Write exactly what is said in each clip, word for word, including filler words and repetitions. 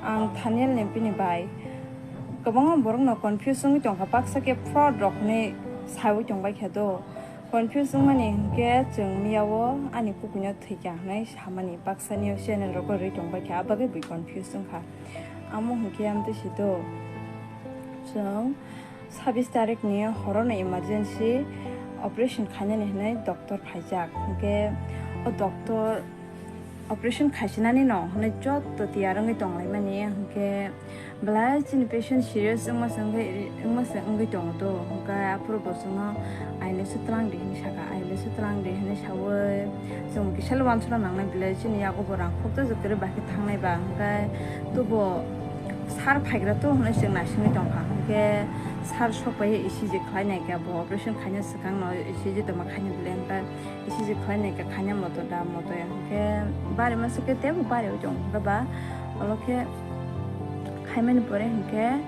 Ang Thaniel ni bini bai. Kwbangma borokno confuse wngwi tongkha, baksa khe fraud rok hwnwi sawi tongbaikha do. Confuse wngmani hinkhe chwng miyao ani kukuino thwikha hwnwi samani baksa news channel rogo rwi tongbaikha, abagwi bui confuse wngkha. Amo hinkhe amtwi si do. Chwng sabis tarikni horono emergency operation khainani hwnwi doctor phaijak. Hinkhe o doctor operation khaisinani no hwnwi jotto tiyar wngwi tonglaimani. Hinkhe belai chini patient serious wngma se wngwi, wngma se wngwi tongo to. Hinkhe aphuru bo chwngno I L S o twlang di hwnwi saka, I L S o twlang di hwnwi sawi chwng kisa le uansukna nangnai belai chini yago bo rang khokjak kwrwi bai khe thangnai ba. Hinkhe tubo sir phaigra to hwnwi chwng naisingwi tongkha. Hinkhe sir sokpaiya E C G khlainai khe bo operation khaina swkangno E C G tongma khaina belai hinkhe E C G khlainai khe khaina moto da moto ya hinkhe bari masa khe tebo bari oi tong hinkhe ba olo khe khaimani pore hinkhe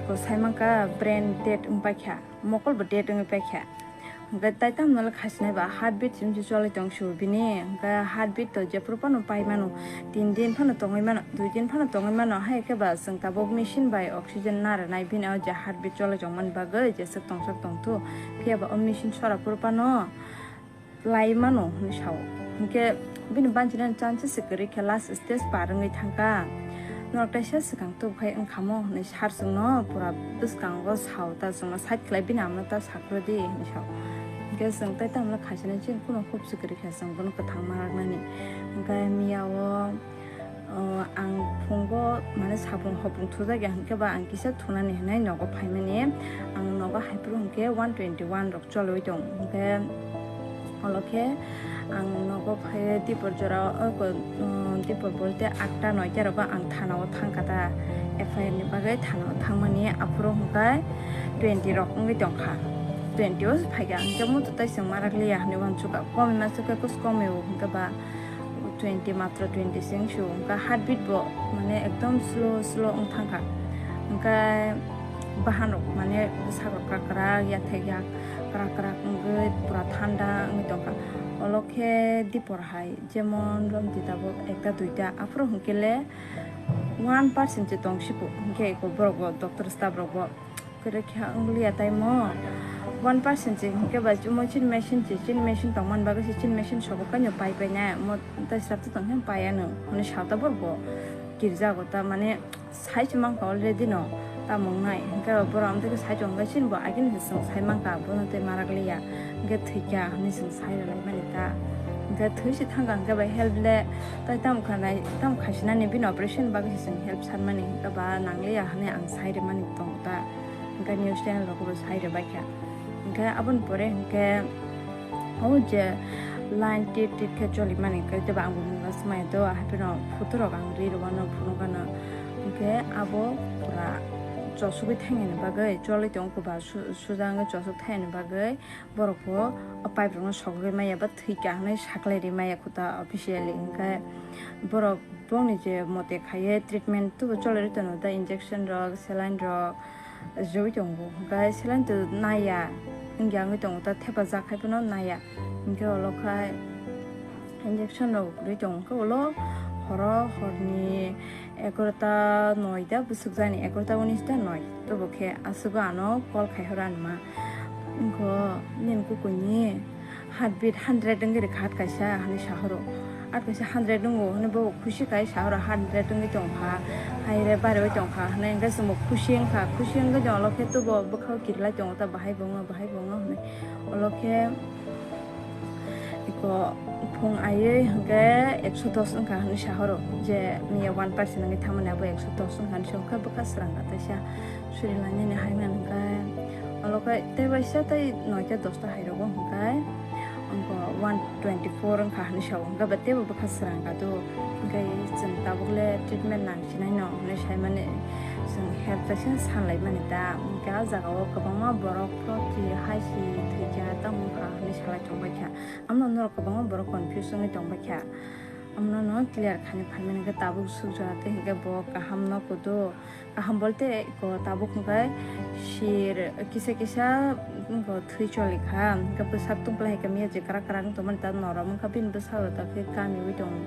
eko saimankha brain dead wngpaikha, mokol bo dead wngwi paikha. Hinkhe tai tamo le khasinai ba heartbeat chumchi cholai tong su bini, hinkhe heartbeat to jephuru phano pai mano, tin din phano tongwi mano, dui din phano tongwi mano, hai khe ba chwng tabuk machine bai oxygen na rwnai bini o je heartbeat cholai tongmani bagwi jeswk tongsak tongthu, phiya ba o machine sora phuru phano lai mano hwnwi sao. Hinkhe bini banchinani chance se kwrwi khe last stage par wngwi thangkha. Norok teisa swkang tubkhai wngkhamo hwnwi sir chwngno pura bwskango sao ta chwngno side khlai bini amno ta sakrwdi hwnwi sao. Hinkhe chwng tai tamno khaisani chini kuno hope se kwrwi kha chwng bono kwthang ma raknani. Hinkhe miyao O, ang phungo mane sapung hopung thujak ya hinkhe ba ang kisa thunani hinwi nogo phaimani. Ang nogo haiphuru hinkhe one twenty one rok cholwi tong hinkhe olo khe ang nogo phai dipor jora o ko, um, dipor bolte atta noita rogo ang thanao thangkha ta F I R ni bagwi thanao thangmani aphuru hinkhe twenty rok wngwi tongkha. Twenty o phaikha hinkhe muitu tai chwng marak liya hinwi uansukha komi masa khe kus komi o hinkhe ba twenty matro twenty sing su wngkha, heartbeat bo mane ekdom slow slow wng thangkha, wngkha bahanok mane bwsakok krak krak yathek yak krak krak wngwi pura thanda wngwi tongkha. Olo khe dipor hai jemon romti tabuk ekta duita aphuru hwnkhe le one percent se tong sipu hwnkhe eko borok bo doctor staff rok bo. Kwrwi khe wng liya tai mo. One percent se hinkhe ba chini machine se, chini machine tongmani bagwi se chini machine sobo kaino pai pai nai. Mo tei srapta tong khe pai ano hwnwi sa ta borok bo kirjago ta mane sai se mankha already no tamo wngnai. Hinkhe borok amtwi khe sai tong khe chini bo agini se chwng sai mankha bono tei marak liya. Hinkhe thwikha hwnwi chwng sai rwlai mani ta. Hinkhe thwi se thangkha hinkhe bai help le tai tamo khanai tamo khaisinani bini operation bagwi se chwng help sanmani hinkhe ba nangliya hwnwi ang sai rwmani tongo ta. Hinkhe news channel rok bo sai rwbaikha. Hinkhe aboni pore hinkhe o je line tit tit khe cholimani hinkhe teibo ang bo mungsa swmai do, hapheno photo rok ang ri rwmano phunukgano. Hinkhe abo pura chosugwi thangnani bagwi cholwi tongo, kwba su-, suja wngwi chosuk thangnani bagwi borok bo o pipe rokno sogwi maya ba thwikha hwnwi saklai ri maya khuta officially. Hinkhe borok bongni je mote khaiwi treatment tubu cholai ri tongo, da injection rok, saline rok, Rwui tongo, hwnkhe saline to naiya, wngya wngwi tongo, ta thepajak hai phano naiya. Hinkhe olo khai injection rok rwi tongo, hwnkhe ulo horo horni egarota noita bwswk jani, egarota unis ta noi, tobo khe aswk ano call khai horo ani ma. Wngkho nini kukuini. Heartbeat hundred wngwi rwkha at kaisa, hwnwi sa horo. At kaisa hundred wngo, hwnwi bo khusi khai sa horo, hundred wngwi tongkha. Hai re bariwi tongkha, hwnwi hwnkhe chwngbo khusi wngkha. Khusi wngwi tong, olo khe tubo bwkhao kirilai tongo ta, bahai bo wngo, bahai bo wngo hwnwi. Olo khe iko phung aiwi hwnkhe ekso dos wngkha hwnwi sa horo. Je miya one percent wngwi thangmani abo ekso dos wngkha hwnwi sa hwnkhe bwkha swrang kha taisa. Surilainani hai man hwnkhe, olo khe tei waisa tei noita dosta hai rogo hwnkhe, wngkha one twenty four wngkha hwnwi sao, hwnkhe ba teibo bwkha swrang kha do, hwnkhe chwng tabuk le treatment nang sinai no hwnwi saimani, chwng health kaisa sanlaimani ta, hwnkhe ah jagao kwbangma borok prochi hai si thwikha tamo wngkha hwnwi salai tongbaikha, amno norok kwbangma borok confuse wngwi tongbaikha, amno no clear khainwi phaimani hwnkhe tabuk sukjak tei hwnkhe bo kaham no kudu. Kaham bolte ko tabuk hwnkhe sir kisa kisa wngkha thwi choli kha, hwnkhe bwsak tungpla hai khe mia je kwrak kwrak wng tongmani ta norom wngkha bini bwsao ta khe kamiui tongo.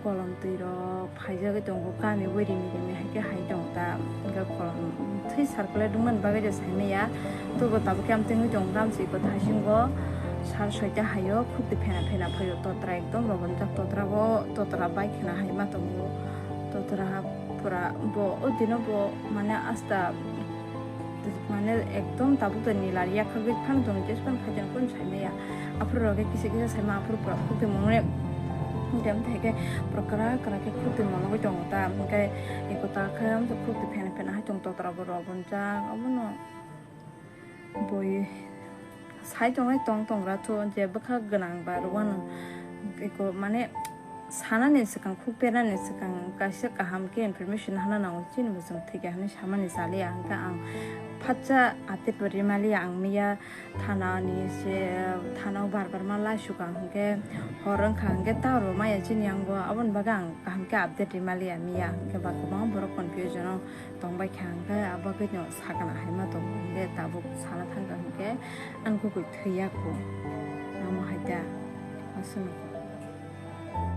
Kolom twi rok phaijagwi tongo, kami bo rimi rimi hai khe hai tongo ta. Hwnkhe kolom thwi circulate wngmani bagwi de saimaya. Tobo tabuk khe amtwngwi tongo, tamsi iko thaisingo sar soita haio khukti phena phena phaio. Totra ekdom robonjak, totra bo, totra bai khna hai ma tongo. Totra pura bo o dino bo mane asta mane ekdom tabuk to nila yakhagwi phano tongo, jespan khaijak phano saimaya. Aphuru rok khe kisa kisa saima, aphuru pura khukti mwnwi. Hwnkhe amtwi hai khe pura kwrak kwrak khe khukti mwnwi tongo ta. Hwnkhe eko ta khe amtwi khukti phena phena hai tong totra bo robonjak, obono boi sai tongnai tong tongra to je bwkha gwnang ba rwano eko mane sanani swkang, khuk pernani swkang kaisa kaham khe information hana nango, chini bo chwng thwikha hinwi samani chaliya. Hwnkhe ang phatsa update bo rimaliya, ang miya thanani se thanao bar bar ma laisukha, hwnkhe hor wngkha, hwnkhe tower bo maya chini yango, aboni bagwi ang kaham khe update rimaliya miya, hwnkhe ba kwbangma borok confusion o tongbai kha, hwnkhe abo bagwino sakana hai ma tongo, hwnkhe tabuk sana thangkha, hwnkhe ang kukui thwiya kho, amo hai ta aswk.